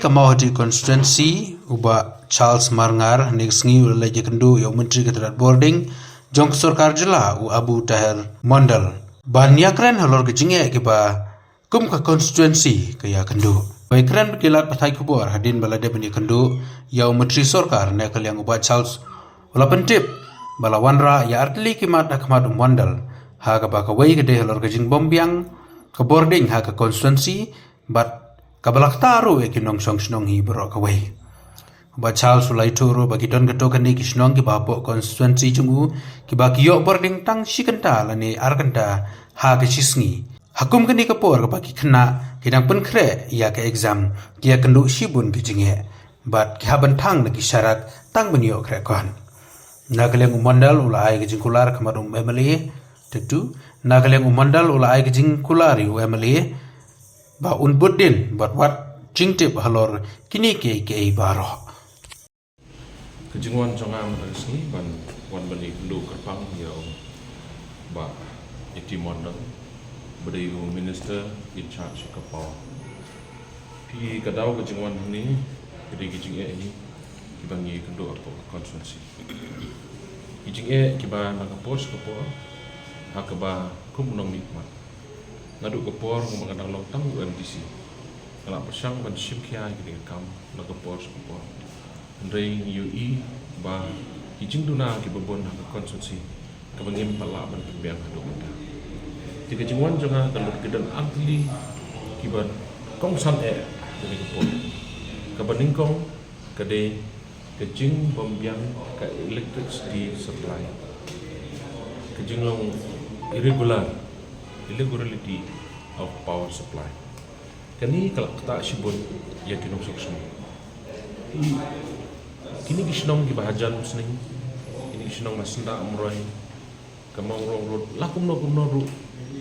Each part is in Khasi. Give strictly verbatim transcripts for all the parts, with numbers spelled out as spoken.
Ka Mawhati Constituency, u Bah Charles Marngar, hynne ka sngi u la leit ïakynduh ïa u Myntri ka tnad bording jong ka sorkar jylla, u Abu Taher Mondal, ban ïakren halor ka jingeh kiba kum ka constituency ka ïakynduh. Ba ïakren bad ki lad pathai khubor hadien ba la dep ban ïakynduh ïa u Myntri Sorkar na ka liang, u Bah Charles u la pyntip ba la wanrah ïa artylli ki mat ha khmat u Mondal, ha kaba kawei ka dei halor ka jingbym biang ka bording ha ka constituency, bad kaba la ktah ruh ïa ki nongshong shnong hi baroh kawei. U Bah Charles u la ïathuh ruh ba ki don katto katne ki shnong kiba hapoh constituency jong u kiba ki ïoh bording tang shi kynta lane ar kynta ha ka shi sngi. Ha kum kane ka por kaba ki khynnah ki dang pynkhreh ïa ka exam, ki ïakynduh shibun ki jingeh bad ki hap ban thang na ki sharak tang ban ïoh khreh kot. Na ka liang u Mondal u la ai ka jingkular ha khmat u M L A. Te tu, na ka liang u Mondal u la ai ka jingkular ïa u M L A ba un bud dien bad wad jingtip halor kine kiei kiei baroh. Ka jingwan jong nga mynta ka sngi ban wan ban ïakynduh kyrpang ïa u Bah A T Mondal, ba dei u Minister in charge ka power. Phi, ka daw ka jingwan hangne ka dei ka jingeh hi kiba ngi ïakynduh hapoh ka constituency. Ki jingeh kiba na ka por sha ka por, ha kaba kum u nongmihkhmat. Naduh ka por nga ba nga dang long tang u M D C, nga la pyrshang ban shim khia ïa kine ki kam na ka por sha ka por. Hynrei ngi ïohi ba ki jingduna kiba bun ha ka constituency kaba ngim pat lah ban pynbiang haduh mynta. Te ka jingwan jong nga ka lut, ka don artylli kiba kongsan eh ha kane ka por. Kaba nyngkong ka dei ka jingbym biang ka electricity supply, ka jinglong irregular, irregularity of power supply. Kane ka la ktah shibun ïa ki nongshong shnong. Kine ki shnong kiba hajan Musning, kine ki shnong ba Syndah Umroi, ka Mawngrong Road, la kumno kumno ruh,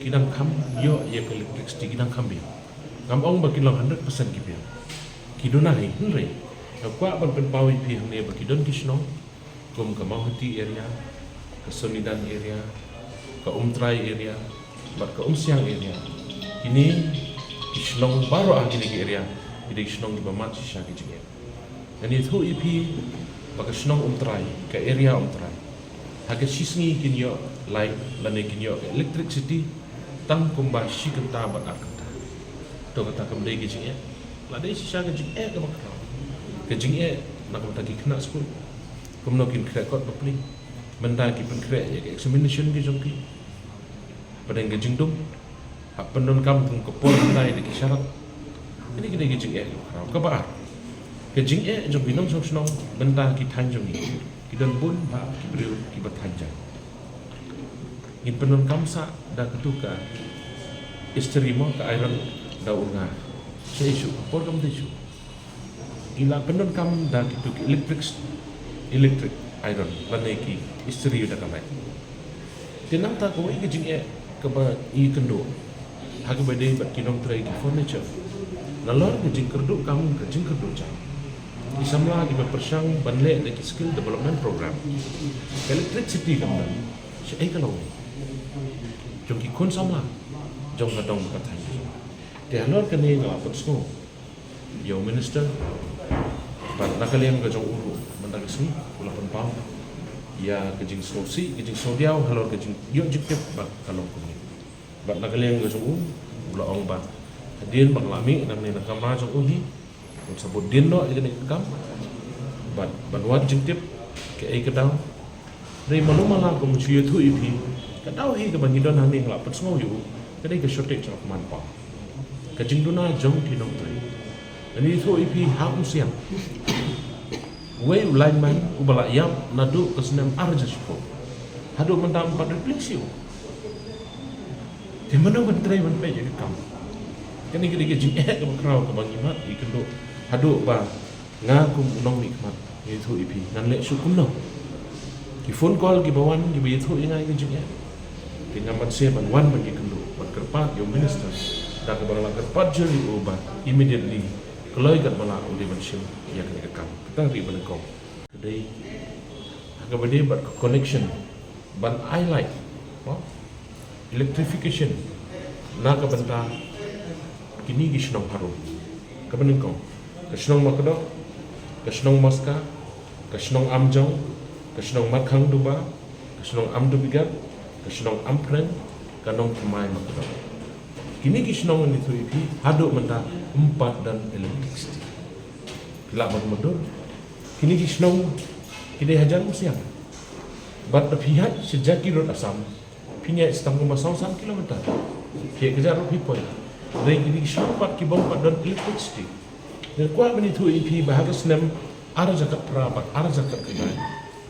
ki dang kham ïoh ïa ka electricity, ki dang kham biang. Ngam ong ba ki long hundred percent ki biang. Ki duna hi, hynrei nga kwah ban pynpaw ïa phi hangne ba ki don ki shnong kum ka Mawhati area, ka Sonidan area, ka Umtrai area bad ka Umsiang area. Kine ki shnong baroh ha kine ki area ki dei ki shnong kiba mad shisha ki jingeh. Ngan ïathuh ïa phi ba ka shnong Umtrai, ka area Umtrai, ha ka shi sngi kin ïoh light lane kin ïoh ka electricity tang kumba shi kynta bad ar kynta. To, kata kam dei ka jingeh? La dei shisha ka jingeh kaba khraw. Ka jingeh na ka bynta ki khynnah skul, kumno kin khreh kot bapli, mynta ki pynkhreh ïa ka examination ki jong ki. Pdeng ka jingdum, hap pyndonkam kum ka por mynta ïa ki sharak. Kane ka dei ka jingeh kaba khraw. Kaba ar, ka jingeh jong ki nongshong shnong mynta ki thaiñ jong ngi, ki don bun bah ki briew kiba thaiñ jaiñ. Ngin pyndonkam sah da katu ka istri mo, ka iron da u rnga. Sha issue, ka por kam dei shu. Ngi la pyndonkam da kitu ki electric, electric iron lane ki istri da ka light. Te nangta kawei ka jingeh kaba ngi kynduh ha kaba dei bad ki nongtrei ki furniture. Nalor ka jingkyrduh kam, ka jingkyrduh jam, ki samla kiba pyrshang ban leh da ki skill development program. Ka electricity kam don, shaei ka long jong ki khun samla jong ka dong ka thaiñ. Te halor kane nga la pynsngew ïa u minister, bad na ka liang ka jong u ruh mynta ka sngi u la pynpaw ïa ka jingsngewsih, ka jingsngewdiaw halor ka jingïoh jingtip ba ka long kumne. Bad na ka liang ka jong u, u la ong ba hadien ba ka la mih nangne na kamra jong u hi, un sa bud dien noh ïa kane ka kam bad ban wad jingtip kaei ka daw. Hynrei malu mala, kum shu ïathuh ïa phi, ka daw hi kaba ngi don hangne, nga la pynsngew ïa u, ka dei ka shortage of manpower, ka jingduna jong ki nongtrei. Ngan ïathuh ïa phi, ha Umsiang, uwei u lineman uba la ïap naduh ka snem ar hajar shiphew, haduh mynta ym pat replace ïa u. Te mano ban trei ban peit ïa ka kam? Kane ka dei ka jingeh kaba khraw kaba ngi mad ïakynduh haduh ba nga kum u nongmihkhmat nga ïathuh ïa phi, ngan leh shuh kumno? Ki phone call kiba wan kiba ïathuh ïa nga ïa ka jingeh. Te ngam banse ban wan ban ïakynduh, ban kyrpad ïa u minister da kaba nga la kyrpad jur ïa u ba immediately, kloi katba lah, u dei ban shim ïa kane ka kam. Kata ruh ba nyngkong. Ka dei ha kaba dei bad ka connection ban ai light, mo, electrification na ka bynta kine ki shnong harum. Kaba nyngkong. Ka shnong Makdok, ka shnong Moska, ka shnong Amjong, ka shnong Markhang Duba, ka shnong Amdubigat, ka shnong Ampreng, ka Nongthymmai Makdok. Kine ki shnong ngi ïathuh ïa phi haduh mynta ym pat don electricity. Phi lah ban mutdur. Kine ki shnong ki dei hajan Umsiang. Bad da phi hap sha Jaki Road Assam, phin ïaid tang kumba saw san kilometer. Phi ïaid ka jaka ruh phi poi. Dei kine ki shnong pat ki bym pat don electricity. Ngi kwah ban ïathuh ïa phi ba ha ka snem ar hajar khatphra bad ar hajar khatkhyndai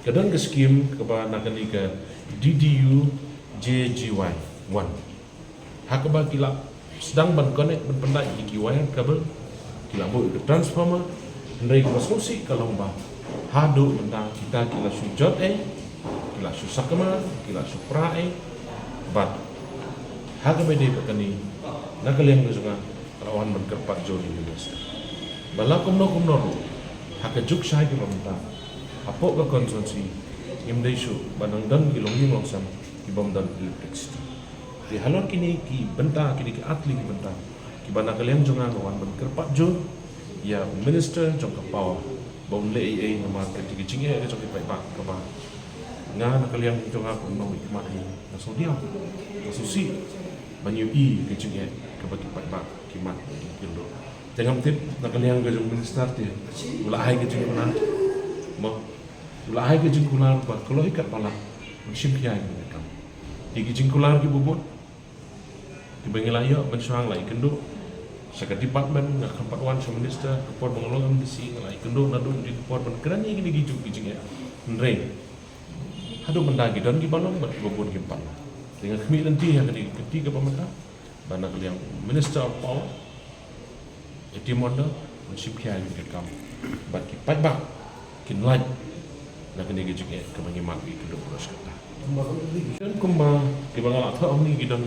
ka don ka skim kaba na kane ka D D U J G Y one. Ha kaba ki la sdang ban connect ban pyndait ïa ki wire cable, ki la buh ïa ka transformer, hynrei kaba sngewsih ka long ba haduh mynta kita ki la shu jot ei, ki la shu sakma, ki la shu pra ei, bad ha kaba ïadei bad kane na ka liang ka jong nga ka la wan ban kyrpad jur ïa u minister ba la kumno kumno ruh ha ka juk shai kaba mynta hapoh ka constituency ngim dei shuh ba nang don ki longïing longsem ki bym don electricity. Te halor kine ki bynta, kine ki artylli ki bynta kiba na ka liang jong nga nga wan ban kyrpad jur ïa u minister jong ka power ba un leh ei ei namar kata ka jingeh ka jong ki paidbah kaba nga na ka liang jong nga kum u nongmihkhmat hi nga sngewdiaw, nga sngewsih ban ïohi ka jingeh kaba ki paidbah ki mad ki kynduh. Te ngam tip na ka liang ka jong u minister te u la ai ka jingkular, mo, u la ai ka jingkular ba ka long hi katba lah ban shim khia ïa kane ka kam. Te ki jingkular kiba bun kiba ngi la ïoh mynshuwa nga la ïakynduh sha ka department, nga khlem pat wan sha u minister, ka por ba nga long M D C nga la ïakynduh naduh kata ka por ban kren ïa kine ki juk ki jingeh. Hynrei haduh mynta ki don kiba long bad kiba bun kim pat long. Te nga khmih lynti ha kane ka kti kaba mynta ba na ka liang Minister of Power, A T Mondal, un shim khia ïa kane ka kam bad ki paidbah kin lait na kane ka jingeh kaba ngi mad ïa ka dong Rosh kata. Don kumba kiba nga la thoh hangne ki don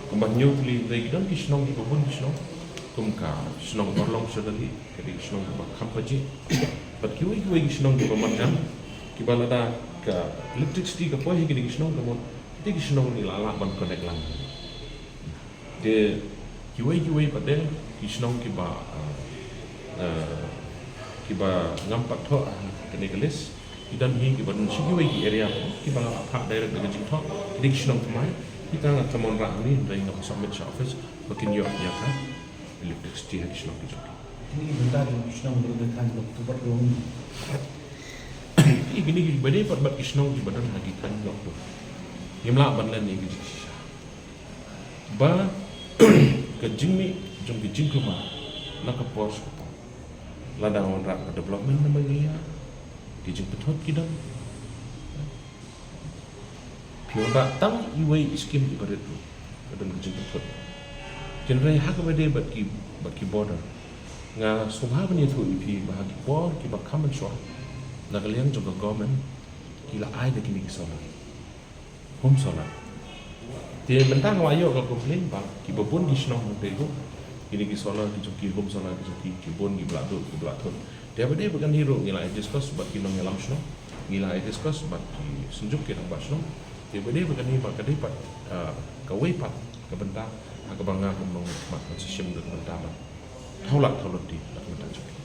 kumba hynñiew tylli, hynrei ki don ki shnong kiba bun ki shnong kum ka shnong Orlong Shadali, ka dei ka shnong kaba kham pajih, bad kiwei kiwei ki shnong kiba marjan kiba lada ka electricity ka poi ha kine ki shnong ka mut, te ki shnong ngi la lah ban connect lang. Te kiwei kiwei pat de ki shnong kiba, ah, ah, kiba ngam pat thoh ha kane ka list. Ki don hi kiba don sha kiwei ki area kiba nga la phah direct da ka jingthoh. Ki dei ki shnong thymmai. Kita nga tymmen rah hangne, hynrei nga submit sha office ba kin ïoh ïa ka electricity ha ki shnong ki jong ki. Kine ki bynta ki shnong ba don ha ka block two bad long. Kine kiba dei pat bad ki shnong kiba don ha ki block two. Ngim lah ban len ïa ki jingshisha. Ba ka jingmih jong ki jingkulmar na ka por sha ka por, lada wanrah ka development na Meghalaya, ki jingpynthut ki don. Phi wanrah tang iwei i skim iba rit ruh ka don ka jingpynthut. Hynrei ha kaba dei bad ki, bad ki border, nga sngewbha ban ïathuh ïa phi ba ha ki por kiba kham mynshuwa na ka liang jong ka government ki la ai da kine ki solar. Home solar. Te mynta nga la ïoh ka complain ba kiba bun ki shnong hangtei ruh kine ki solar ki jong ki, home solar ki jong ki, ki bun kiba la duh, kiba la thut. Te ba dei ba kane ruh ngi la ïa discuss bad ki nongïalam shnong, ngi la ïa discuss bad ki synjuk ki rangbah shnong. Te ba dei ba kane ba ka dei pat, ah, kawei pat ka bynta ha kaba nga kum u nongmihkhmat ngan sa shim da ka bynta ba thaw lad thaw lynti da ka bynta jong ki.